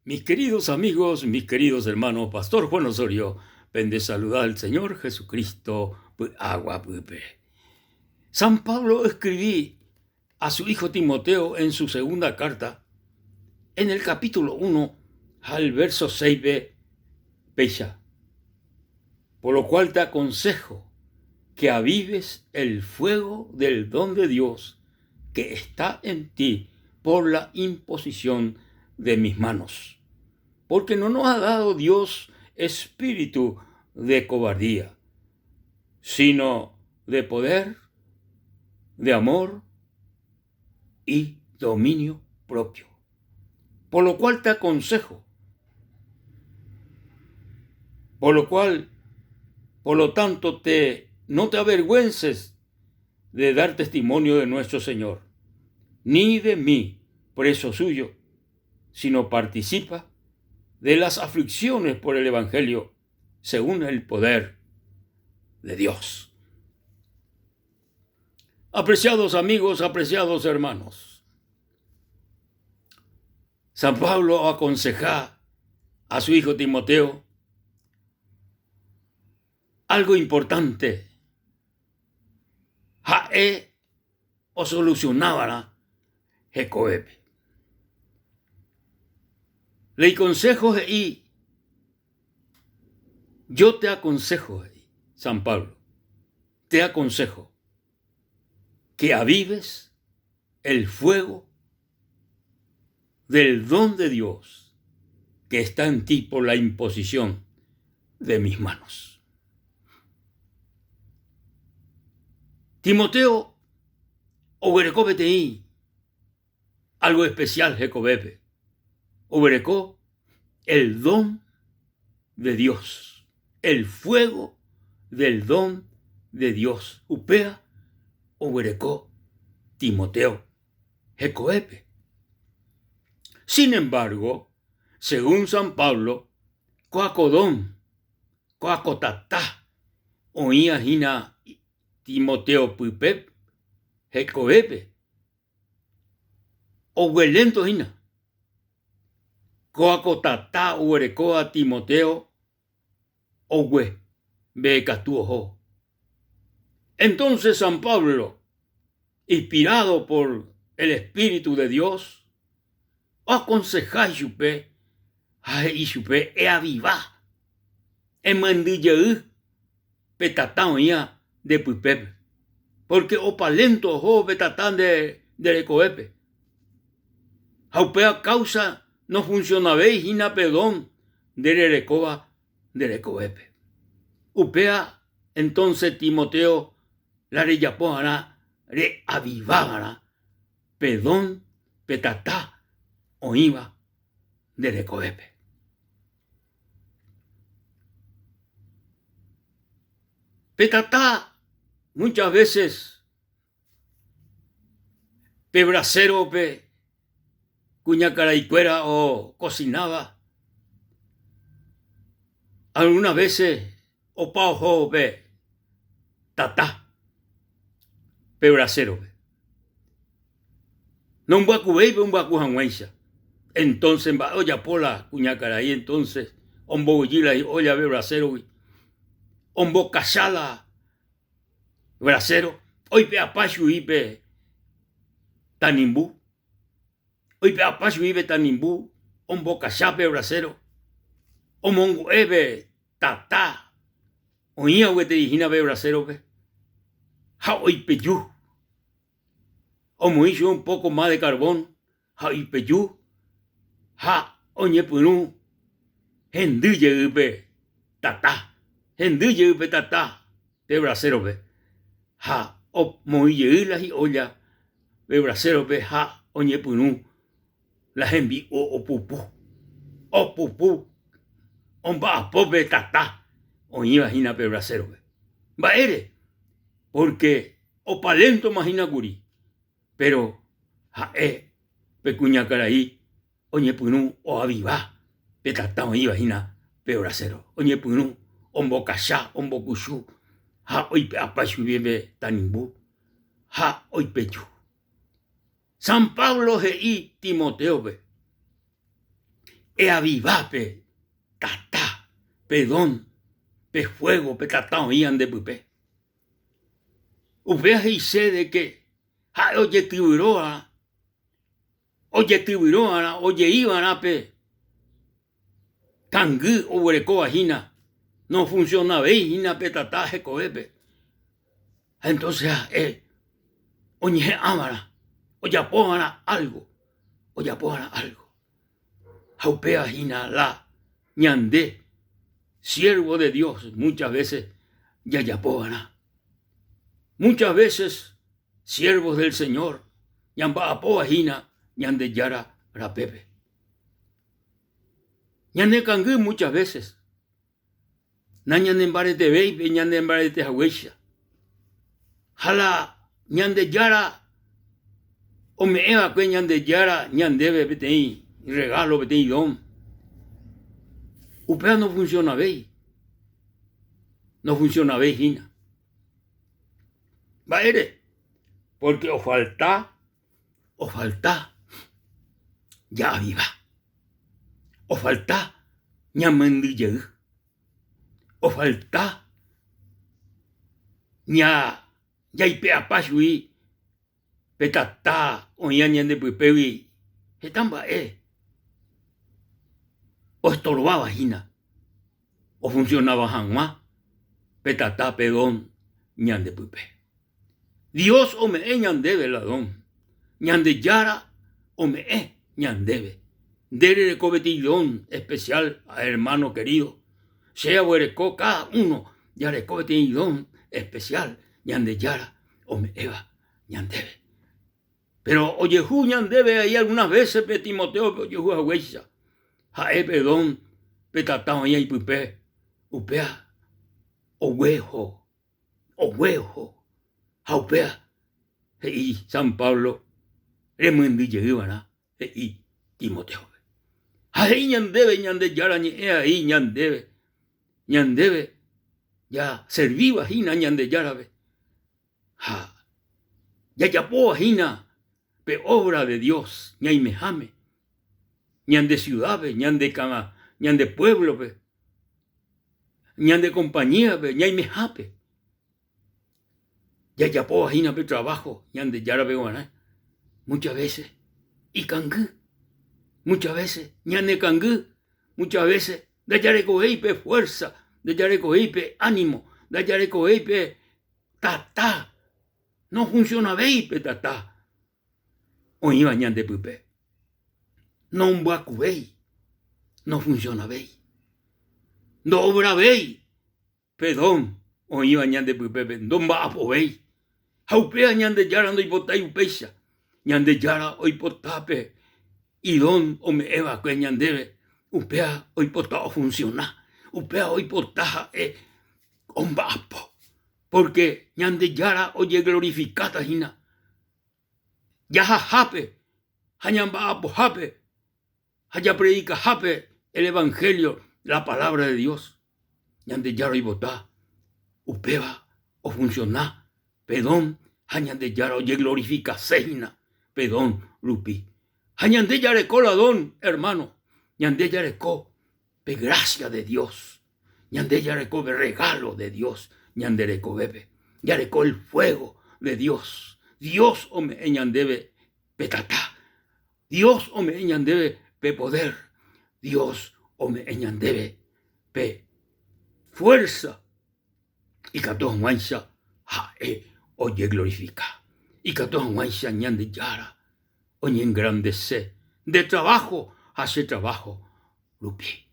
Mis queridos amigos, mis queridos hermanos, Pastor Juan Osorio, pende saluda el Señor Jesucristo py'aguapýpe. San Pablo escribí a su hijo Timoteo en su segunda carta, en el capítulo 1 al verso 6b, péicha, Por lo cual te aconsejo que avives el fuego del don de Dios que está en ti por la imposición de mis manos. Porque no nos ha dado Dios espíritu de cobardía, sino de poder, de amor y dominio propio. Por lo cual te aconsejo, por lo cual, por lo tanto, te, no te avergüences de dar testimonio de nuestro Señor, ni de mí, preso suyo, sino participa de las aflicciones por el Evangelio, según el poder de Dios. Apreciados amigos, apreciados hermanos, San Pablo aconseja a su hijo Timoteo algo importante. Ha'e osolucionávarã hekovépe. Le iconsejo he'i, Yo te aconsejo, he'i San Pablo, te aconsejo que avives el fuego del don de Dios que está en ti por la imposición de mis manos. Timoteo oguereko peteĩ algo especial hekovépe, oguereko el don de Dios, el fuego del don de Dios. Upéva oguereko Timoteo hekovépe. Sin embargo, según San Pablo, kóa ko don, kóa ko tata oĩva hína Timoteo pype hekovépe, oguelénto hína. Kóa ko tata oguerekóva Timoteo ogue mbeekatu oho. Entonces San Pablo, inspirado por el Espíritu de Dios, oakonseha ichupe ha he'i chupe, Eaviva, emyendy jey pe tata oĩva nde pypépe, pórke opa lénto oho pe tata nde rekovépe. Ha upéva káusa nofunsionavéi hína pe don nde rerekóva nde rekovépe. Upéva entónse Timoteo la rejapo va'erã reaviva va'erã pe don, pe tata oĩva nde rekovépe. Pe tata muchas veces pe brasérope kuñakaraikuéra okosináva, algunas veces opa oho pe tata pe brasérope. Nombyakuvéi pe ombyaku hag̃uáicha. Entonces mba'e ojapo la kuñakarai entonces omboguejy la hi'ólla pe brasérogui, ombokacha la braséro, oipe'apa chugui pe tanimbu, oipe'apa chugui pe tanimbu, ombokacha pe braséro, omongu'e pe tata oĩva gueteri hína pe brasérope ha oipeju. Omoĩ chupe un poco más de carbón ha oipeju ha oñepyrũ hendy jey pe tata, hendy jey pe tata pe brasérope ha omoĩ jey la hi'ólla pe brasérope ha oñepyrũ la hembi'u opupu, opupu omba'apo pe tata oĩva hína pe brasérope. Mba'ére? Pórke opaléntoma hína kuri, péro ha'e pe kuñakarai oñepyrũ oaviva pe tata oĩva hína pe braséro, oñepyrũ ombokacha, ombokuchu ha oipe'apa chugui pe tanimbu ha oipeju. San Pablo he'i Timotéope. Eaviva pe tata, pe don, pe fuego, pe tata oĩva nde pype. Upéva he'ise de que ha'e ojetyvyróva, ojetyvyróva'erã, ojeíva'erã pe kangy oguerekóva hína, nofuncionavéi hína pe tata hekovépe. Ha entonces ha'e oñeha'ãva'erã, ojapova'erã algo, ojapova'erã algo. Ha upéva hína la ñande siervo de Dios muchas veces jajapova'erã. Muchas veces siervos del Señor ñamba'apóva hína Ñandejára rapépe. Ñanekangy muchas veces, nañanembaretevéi pe ñanembarete haguéicha. Ha la Ñandejára ome'ẽ va'ekue Ñandejára ñandéve peteĩ regalo, peteĩ don, upéva nofuncionavéi, nofuncionavéi hína. Mba'ére? Porque ofalta Ofalta ja'aviva, ofalta ñamyendy jey, ofalta jaipe'apa chugui pe tata oĩva ñande pypégui heta mba'e oestorváva hína ofuncionáva hag̃ua pe tata pe don ñande pype. Dios ome'ẽ ñandéve la don. Ñandejára ome'ẽ ñandéve. Nde rereko peteĩ don especial, hermano querido. Che aguereko cada uno jareko peteĩ don especial Ñandejára ome'ẽva ñandéve. Pero ojehu ñandéve ahí algunas veces pe Timotéope ojehu haguéicha. Ha'e pe don, pe tata oĩva ipype, upéva ogueho Ogue oho. Ha upéva he'i San Pablo remyendy jey va'erã he'i Timotéope. Ha he'i ñandéve Ñandejára ñe'ẽ ai ñandéve, ñandéve jaservíva hína Ñandejárape ha jajapóva hína pe obra de Dios ñaimeháme, ñande ciudad-pe, ñande ñande pueblo-pe, ñande compañía-pe, ñaimehápe. Jajapóva hína pe trabajo Ñandejárape g̃uarã, muchas veces ikangy, muchas veces ñanekangy, muchas veces ndajarekovéi pe fuerza, ndajarekovéi pe ánimo, ndajarekovéi pe tata, nofuncionavéi pe tata oĩva ñande pype. Nombyakuvéi, nofuncionavéi, ndo'obravéi pe don oĩva ñande pypépe, ndomba'apovéi. Ha upéva Ñandejára ndoipotái upéicha. Ñandejára oipota pe idon ome'ẽva'ekue ñandéve, upéva oipota ofunciona, upéva oipota ha'e omba'apo. Pórke Ñandejára ojeglorifikáta hína jahahápe ha ñamba'apohápe ha japredikahápe el evangelio, la palabra de Dios. Ñandejára oipota upéva ofunciona pe don ha Ñandejára ojeglorifikase hína pe don rupi. Ha ñande jareko la don, hermano, ñande jareko pe gracia de Dios, ñande jareko pe regalo de Dios ñande rekovépe, jareko el fuego de Dios. Dios ome'ẽ ñandéve pe tata, Dios ome'ẽ ñandéve pe poder, Dios ome'ẽ ñandéve pe fuerza ikatu hag̃uáicha ha'e ojeglorifika, ikatu hag̃uáicha Ñandejára oñengrandese nde trabajo ha che trabajo rupi.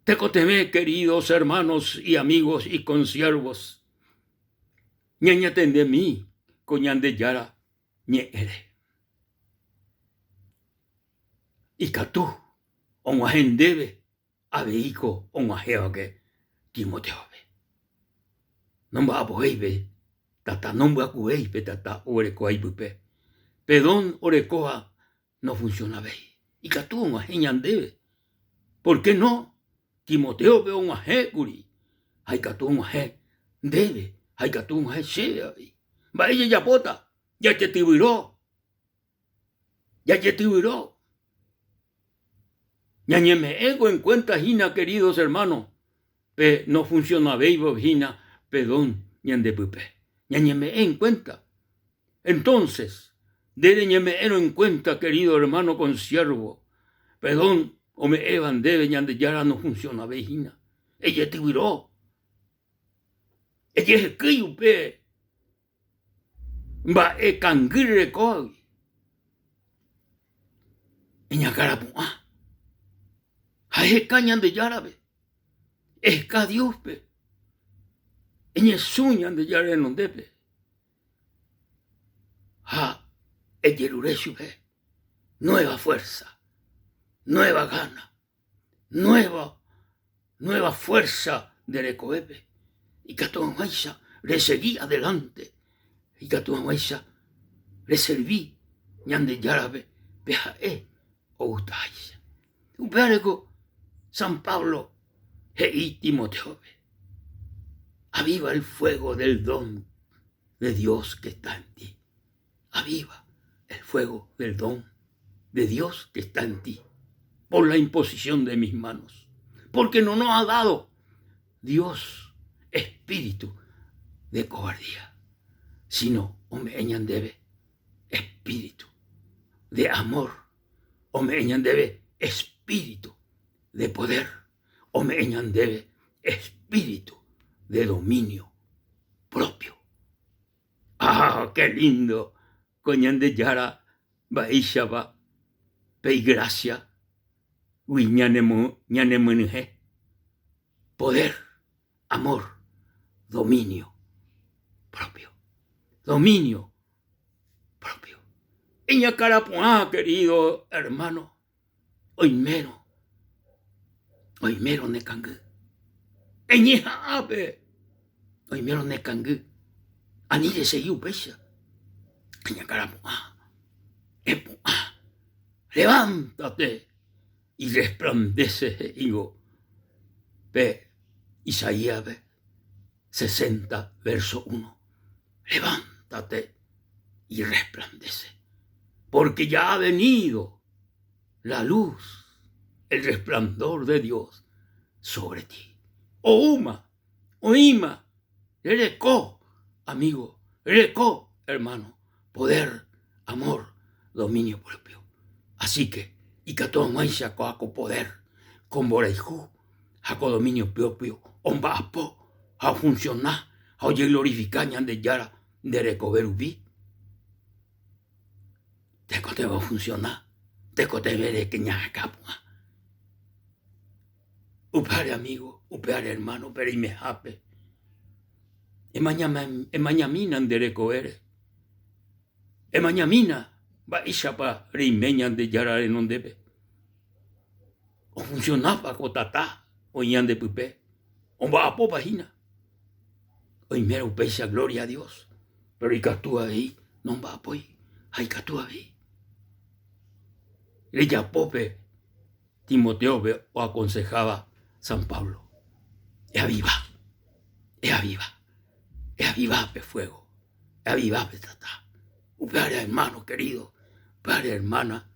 Tekotevẽ, queridos hermanos y amigos y consiervos, ñañatendemi ko Ñandejára ñe'ẽre. Ikatu og̃uahẽ ndéve Avei ko og̃uahẽva'ekue Timotéope. Nomba'apovéi pe tata, nombyakuvéi pe tata oguerekóva ipype. Pe don orekóva nofunsionavéi. Ikatu og̃uahẽ ñandéve. Por ke no? Timotéope og̃uahẽkuri ha ikatu og̃uahẽ ndéve ha ikatu og̃uahẽ chéve avei. Mba'e jajapóta? Jajetyvyro. Jajetyvyro. Ñañeme'ẽko en cuenta hína, queridos hermanos, pe nofuncionavéivo hína pe don ñande pype. Ñañeme'ẽ en cuenta. Entonces, nde reñeme'ẽrõ en cuenta, querido hermano consiervo, pe don ome'ẽva ndéve Ñandejára nofuncionavéi hína. Ejetyvyro. Ejehekýi upe mba'e kangy rekóvagui. Eñakãrapu'ã ha eheka Ñandejárape, eheka Diospe, eñesũ Ñandejára renondépe ha ejerure chupe nueva fuerza, nueva gana. Nueva, nueva fuerza nde rekovépe, ikatu hag̃uáicha resegi adelante, ikatu hag̃uáicha reservi Ñandejárape pe ha'e ogustaháicha. Upévareko San Pablo he'i Timotéope, Aviva el fuego del don de Dios que está en ti. Aviva el fuego del don de Dios que está en ti por la imposición de mis manos. Porque no nos ha dado Dios espíritu de cobardía, sino ome'ẽ ñandéve espíritu de amor, ome'ẽ ñandéve espíritu de poder, ome'ẽ ñandéve espíritu de dominio propio. Ah, qué lindo ko Ñandejára mba'éichapa pe igrásia gui ñanemyenyhẽ poder, amor, dominio propio, dominio propio. Eñakãrapu'ã querido hermano, oimérõ, oimérõ ne kangy. Eñeha'ãpe oimérõ ne kangy, ani resegi upéicha, eñakãrapu'ã, epu'ã, levántate y resplandece he'ívo pe Isaíaspe 60 verso 1. Levántate y resplandece, porque ya ha venido la luz, el resplandor de Dios sobre ti. Oúma, oĩma, rereko, amigo, rereko, hermano, poder, amor, dominio propio. Así que, ikatu hag̃uáicha ko'ã ko poder, ko mborayhu ha ko dominio propio omba'apo ha ofunciona ha ojeglorifika Ñandejára nde rekove rupi, tekotevẽ ofunciona, tekotevẽ reñakãpu'ã. Upévare amigo, upévare hermano, pe reimehápe, emañamína nde rekovére, emañamína mba'éichapa reime Ñandejára renondépe. Ofuncionápa ko tata oĩ ñande pype? Omba'apópa hína? Oimérõ upéicha gloria a Dios, pero ikatu avei nomba'apói ha ikatu avei. Rejapo pe Timotéope oakonseháva San Pablo, Eaviva, eaviva, eaviva pe fuego, eaviva pe tata. Upévare hermano querido, upévare hermana,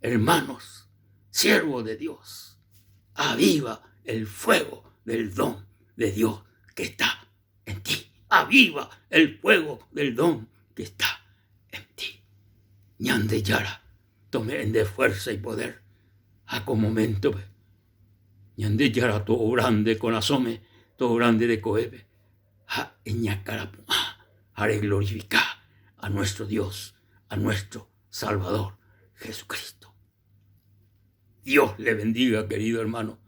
hermanos, siervo de Dios, aviva el fuego del don de Dios que está en ti. Aviva el fuego del don que está en ti. Ñandejára tome'ẽ nde fuerza y poder ha ko momento-pe. Ñandejára to'obra nde korasõme, to'obra nde rekovépe ha eñakãrapu'ã ha reglorifica a nuestro Dios, a nuestro Salvador Jesucristo. Dios le bendiga, querido hermano.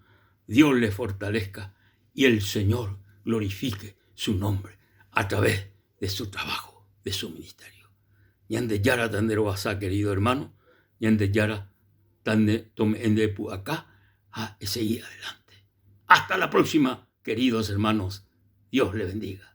Dios le fortalezca y el Señor glorifique su nombre a través de su trabajo, de su ministerio. Ñandejára tanderovasa, querido hermano. Ñandejára tome'ẽ nde pu'aka ha esegi adelante. Hasta la próxima, queridos hermanos. Dios le bendiga.